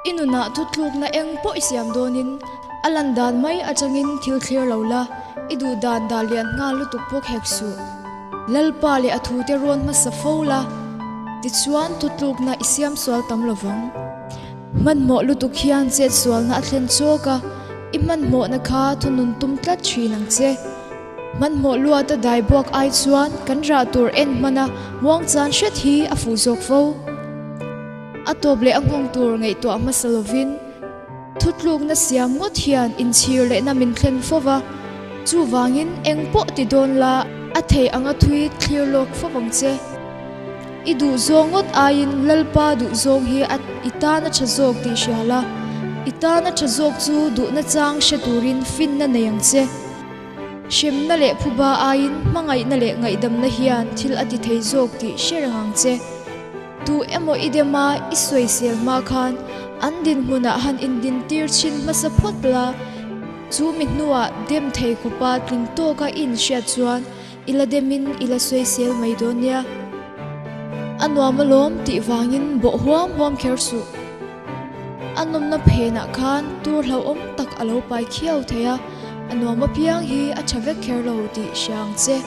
I nunah thutlukna eng pawh i siam dawnin a lan dan mai atangin thil thlir lo la, i duh dan dah lian nghal lutuk bawk hek suh. Lalpa leh a thute rawn hmasa fo la, tichuan thutlukna i siam sual tam lo vang. Hmanhmawh lutuk hian chet sualna a thlen chawk a, i hmanhmawhna kha thunun tum tlat thin ang che. Hmanhmawh luata dai buak ai chuan kan rah tur en hmana muangchan hret hi a fuh zawk fo. A tawp leh a nghawng tur ngaihtuah hmasa lovin thutlukna siam ngawt hian inchhir lehna min thlen fo va, chuvangin eng pawh ti dawn la a thei anga thui thlir lawk fo vang che. I duh zawng ngawt aiin Lalpa duh zawng hi a i tan a tha zawk tih hria la, i tan a tha zawk chu duhna chang hre turin finna nei ang che. Hremna leh phuba aiin hmangaihna leh ngaihdamna hian thil a ti thei zawk tih hre reng ang che. Tu emaw i dem a, i sawisel hma khan an dinhmunah han indintir chhin hmasa phawt la, chu mi hnuah dem thei khawpa tling tawka i inhriat chuan i la demin i la sawisel mai dawn nia. A nuam alawm tih vangin bawh huam huam kher suh. A nawmna phenah khan tur hlauhawm tak a lo pai khiau thei a, a nuam apiang hi a tha vek kher lo tih hria ang che.